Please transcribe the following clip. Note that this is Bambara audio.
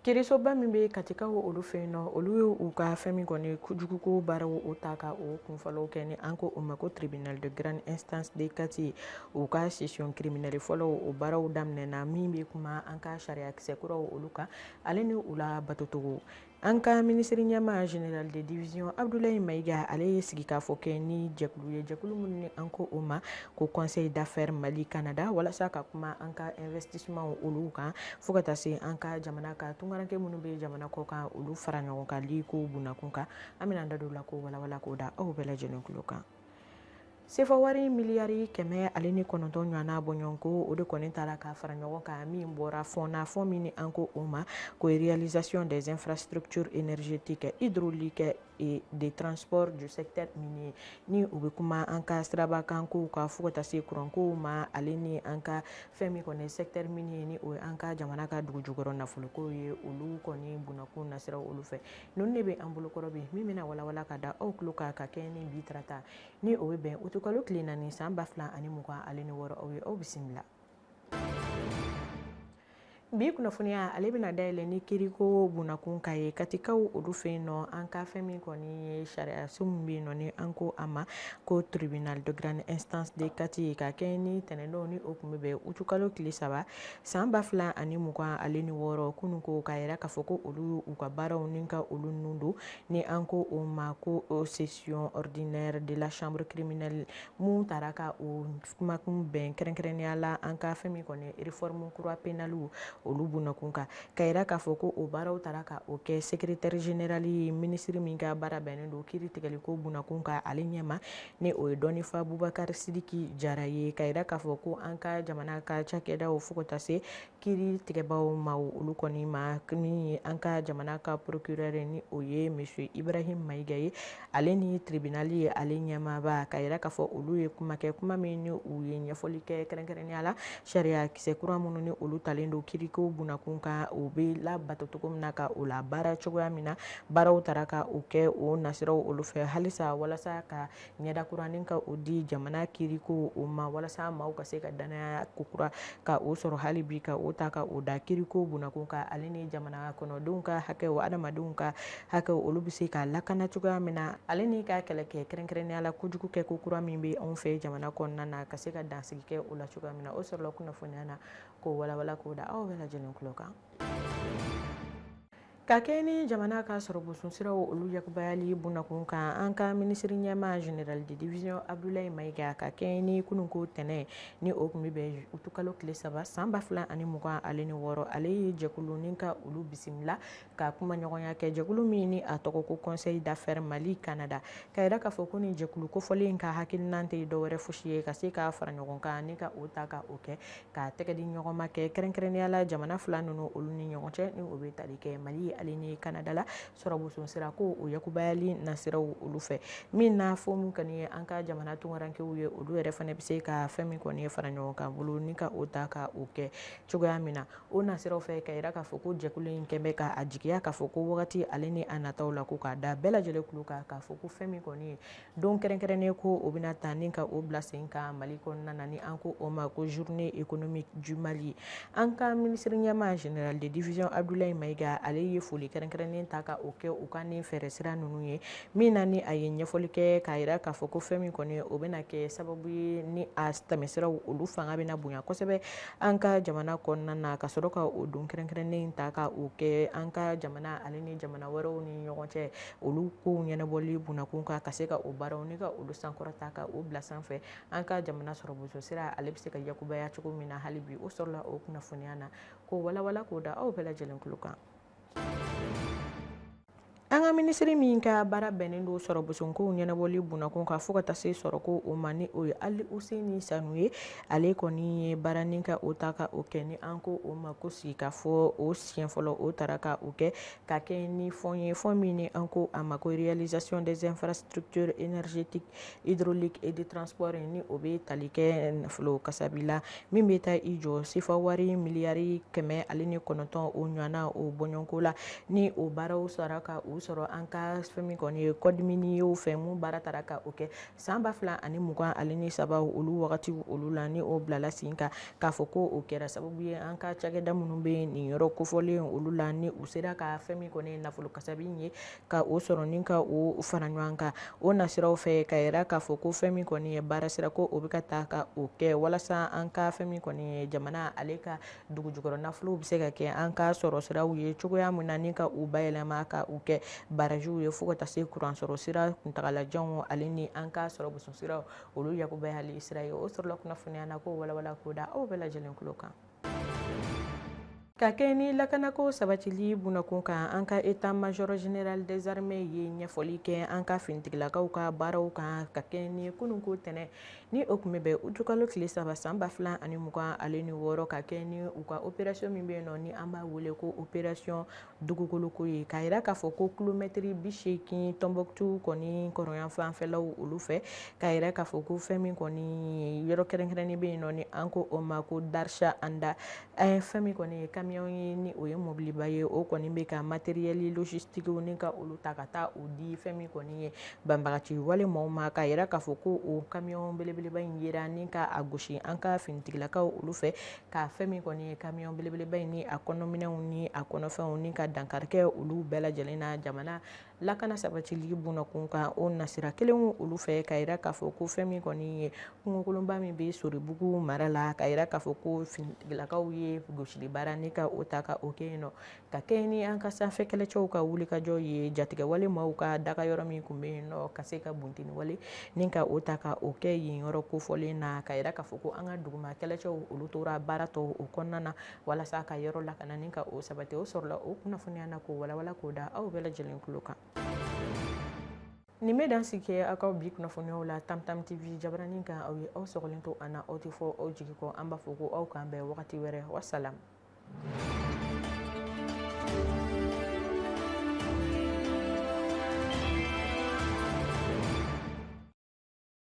Kiirisoba min bɛ Katikaw olu fɛ yen nɔ, olu ye u ka fɛn min kɔni kojuguko baaraw o ta ka o kunfɔlɔw kɛ, ni an ko o ma ko tribunal de grande instance de Kati, u ka session criminelle fɔlɔ o baaraw daminɛna, min bɛ kuma an ka sariyakisɛ kuraw olu kan ale ni u la batotogo. An ka minisiri ɲɛmaa, général de division Abdoulaye Maïga, ale ye sigikafɔ kɛ ni jɛkulu ye, jɛkulu minnu ni an ko o ma ko Conseil d'affaires Mali Canada, walasa ka kuma an ka investissement olu kan, fo ka taa se an ka jamana ka tunkaranke minnu bɛ jamana kɔ kan, olu fara ɲɔgɔn kan liko bunakun kan. An bɛna an da don o la k'o walawala k'o da aw bɛɛ lajɛlen tulo kan. Sefa wari miliyari 109 ɲɔgɔnna bɔɲɔgɔnko, o de kɔni taara ka fara ɲɔgɔn kan, min bɔra fonds na, fonds min ni an ko o ma ko Réalisation des infrastructures énergétiques, hydrauliques et de transport du secteur minier, ni u bɛ kuma an ka sirabakan kow kan, fo ka taa se kurankow ma, ale ni an ka fɛn min kɔni secteur minier, ni o ye an ka jamana ka dugu jukɔrɔ nafolokow ye, olu kɔni bunakun nasiraw olu fɛ. Ninnu de bɛ an bolokɔrɔ bi, min bɛna walawala ka da aw tulo kan ka kɛ ni bi tarata, ni o bɛ bɛn utukalo tile 4 san 2026. Aw ye aw bisimila. Bi kunnafoniya ale bɛna dayɛlɛ ni kiriko bunakun ka ye Katikaw olu fɛ yen nɔ. An ka fɛn min kɔni ye sariyaso min bɛ yen nɔ, ni an ko a ma ko tribunal de grande instance de Kati, ka kɛ ni tɛnɛndon, ni o tun bɛ bɛn utukalo tile 3 san 2026, kunun ko k'a yira k'a fɔ ko olu u ka baaraw ni ka olu nun don, ni an ko o ma ko session ordinaire de la chambre criminelle, mun taara ka o kumakun bɛn kɛrɛnkɛrɛnnenya la an ka fɛn min kɔni réforme kura pénale olu bunakun kan, ka yira k'a fɔ ko o baaraw taara ka o kɛ secrétaire général ye, minisiri min ka baara bɛnnen don kiiri tigɛliko bunakun kan, ale ɲɛma, ni o ye dɔnnifa Bubakari Sidiki Jara ye, ka yira k'a fɔ ko an ka jamana ka cakɛdaw, fo ka taa se kiiri tigɛbaw ma, olu kɔni ma, min ye an ka jamana ka procureur, ni o ye monsieur Ibrahim Mayiga ye, ale ni tribunal ye ale ɲɛmaaba, ka yira k'a fɔ olu ye kuma kɛ, kuma min ni u ye ɲɛfɔli kɛ kɛrɛnkɛrɛnnenya la sariya kisɛ kura minnu ni olu talen don kiriko bunakun kan, o bɛ labato cogo min na, ka o la baara cogoya min na. Baaraw taara ka o kɛ o nasiraw olu fɛ halisa, walasa ka ɲɛda kuranin ka o di jamana kiriko o ma, walasa maaw ka se ka danaya kokura ka o sɔrɔ hali bi, ka o ta ka o da kiriko bunakun kan, ale ni jamana kɔnɔdenw ka hakɛw, adamadenw ka hakɛw, olu bɛ se ka lakana cogoya min na, ale ni ka kɛlɛ kɛ kɛrɛnkɛrɛnnenya la kojugu kɛ ko kura min bɛ anw fɛ jamana kɔnɔna na, ka se ka dansigi kɛ o la cogoya min na. O sɔrɔla kunnafoniya na k'o walawala k'o da aw bɛɛ lajɛlen tulo kan. Ka kɛ ni jamana ka sɔrɔboson siraw olu yakubayali bunakun kan, an ka minisiri ɲɛmaa, général de division Abdoulaye Mayiga, ka kɛ ni kununko tɛnɛ, ni o tun bɛ bɛn utukalo tile 3 san 2026, ale ye jɛkulu ni ka olu bisimila ka kuma ɲɔgɔnya kɛ, jɛkulu min ni a tɔgɔ ko Conseil d'affaires Mali Canada, ka yira k'a fɔ ko nin jɛkulu kofɔlen ka hakilina tɛ dɔwɛrɛ fosi ye ka se ka fara ɲɔgɔn kan ni ka o ta ka o kɛ ka tɛgɛ di ɲɔgɔn ma kɛ kɛrɛnkɛrɛnnenya la jamana fila ninnu olu ni ɲɔgɔn cɛ, ni o bɛ tali kɛ Mali ale ni Canada la sɔrɔboson sira ko o yakubayali nasiraw olu fɛ, min na fo mun kɔni ye an ka jamana tunkarankew ye, olu yɛrɛ fana bɛ se ka fɛn min kɔni ye fara ɲɔgɔn kan bolo ni ka o ta ka o kɛ cogoya min na o nasiraw fɛ. Ka yira k'a fɔ ko jɛkulu in kɛn bɛ ka a jigiya k'a fɔ ko wagati ale ni a nataw la, ko k'a da bɛɛ lajɛlen tulo kan k'a fɔ ko fɛn min kɔni ye don kɛrɛnkɛrɛnnen ko o bɛna ta ni ka o bila sen kan Mali kɔnɔna na, ni an ko o ma ko Journée économique du Mali. An ka minisiri ɲɛmaa, général de division Abdoulaye Mayiga, ale ye foli kɛrɛnkɛrɛnnen ta ka o kɛ u ka nin fɛɛrɛ sira ninnu ye, min na ni a ye ɲɛfɔli kɛ k'a yira k'a fɔ ko fɛn min kɔni o bɛna kɛ sababu ye ni a tɛmɛsiraw olu fanga bɛna bonya kosɛbɛ an ka jamana kɔnɔna na, ka sɔrɔ ka o don kɛrɛnkɛrɛnnen ta ka o kɛ an ka jamana ale ni jamana wɛrɛw ni ɲɔgɔn cɛ olu kow ɲɛnabɔli bunakun kan, ka se ka o baaraw ni ka olu sankɔrɔta ka o bila sanfɛ, an ka jamana sɔrɔboso sira ale bɛ se ka yakubaya cogo min na hali bi. O sɔrɔla o kunnafoniya na k'o walawala k'o da aw bɛɛ lajɛlen tulo kan. An ka minisiri min ka baara bɛnnen don sɔrɔbosonkow ɲɛnabɔli bunakun kan, fo ka taa se sɔrɔko o ma, ni o ye Ali Useni Sanu ye, ale kɔni ye baara ni ka o ta ka o kɛ, ni an ko o ma ko sigikafɔ o siɲɛ fɔlɔ, o taara ka o kɛ ka kɛ ni fonds ye, fonds min ni an ko a ma ko Réalisation des infrastructures énergétiques, hydrauliques et de transport, ni o bɛ tali kɛ nafolo kasabi la, min bɛ taa i jɔ sefa wari miliyari 109 o ɲɔgɔnna o bɔɲɔgɔnko la, ni o baaraw sara ka u sɔrɔ. an ka fɛn min kɔni ye code minier fɛ, mun baara taara ka o kɛ san 2023 olu wagatiw olu la, ni o bilala sen kan, k'a fɔ ko o kɛra sababu ye an ka cakɛda minnu bɛ nin yɔrɔ kofɔlen olu la, ni u sera ka fɛn min kɔni ye nafolo kasabi ye ka o sɔrɔ ni ka o fara ɲɔgɔn kan. O nasiraw fɛ, ka yira k'a fɔ ko fɛn min kɔni ye baara sira, ko o bɛ ka taa ka o kɛ walasa an ka fɛn min kɔni ye jamana ale ka dugu jukɔrɔ nafolow bɛ se ka kɛ an ka sɔrɔ siraw ye cogoya min na, ni ka u bayɛlɛma ka u kɛ barajiw ye, fo ka taa se kuran sɔrɔ sira kuntagalajanw ale ni an ka sɔrɔ boson siraw olu yakubayali sira ye. O sɔrɔla kunnafoniya na, k'o walawala k'o da aw bɛɛ lajɛlen tulo kan. Ka kɛ ni lakanako sabatili bunakun kan, an ka état major général des armées ye ɲɛfɔli kɛ an ka finitigilakaw ka baaraw kan, ka kɛ ni kununko tɛnɛ, ni o tun bɛ bɛn utukalo tile 3 san 2026, ka kɛ ni u ka opération min bɛ yen nɔ, ni an b'a wele ko opération dugukoloko ye, k'a yira k'a fɔ ko kilomɛtiri 80 Tɔnbɔkutu kɔni kɔrɔyan fanfɛlaw olu fɛ, k'a yira k'a fɔ ko fɛn min kɔni yɔrɔ kɛrɛnkɛrɛnnen bɛ yen nɔ, ni an ko o ma ko Darsha Anda, fɛn min kɔni ye camion ye, ni o ye mobiliba ye, o kɔni bɛ ka matériel logistique ni ka olu ta ka taa o di fɛn min kɔni ye banbagaci wale maaw ma, k'a yira k'a fɔ ko o camion belebeleba in yera ni ka a gosi an ka finitigilakaw olu fɛ, ka fɛn min kɔni ye camion belebeleba in ni a kɔnɔminɛnw ni a kɔnɔfɛnw, ni ka dankari kɛ olu bɛɛ lajɛlen na. Jamana lakana sabatili bunakun kan, o nasira kelenw olu fɛ, k'a yira k'a fɔ ko fɛn min kɔni ye kungokolonba min bɛ Soribugu mara la, k'a yira k'a fɔ ko finitigilakaw ye gosili baara ni ka o ta ka o kɛ yen nɔ, ka kɛ ni an ka sanfɛ kɛlɛcɛw ka wulikajɔ ye, jatigɛwale maaw ka daga yɔrɔ min tun bɛ yen nɔ, ka se ka bunteni wale ni ka o ta ka o kɛ yen yɔrɔ kofɔlen na, k'a yira k'a fɔ ko an ka duguma kɛlɛcɛw olu tora baara tɔ o kɔnɔna na walasa ka yɔrɔ lakana ni ka o sabati. O sɔrɔla o kunnafoniya na, k'o walawala k'o da aw bɛɛ lajɛlen tulo kan. Nin bɛ dan sigi kɛ aw ka bi kunnafoniyaw la Tam Tam TV jabaranin kan. Aw ye aw sɔgɔlen to an na, aw tɛ fɔ aw jigi kɔ. An b'a fɔ ko aw k'an bɛn wagati wɛrɛ. Wasalam.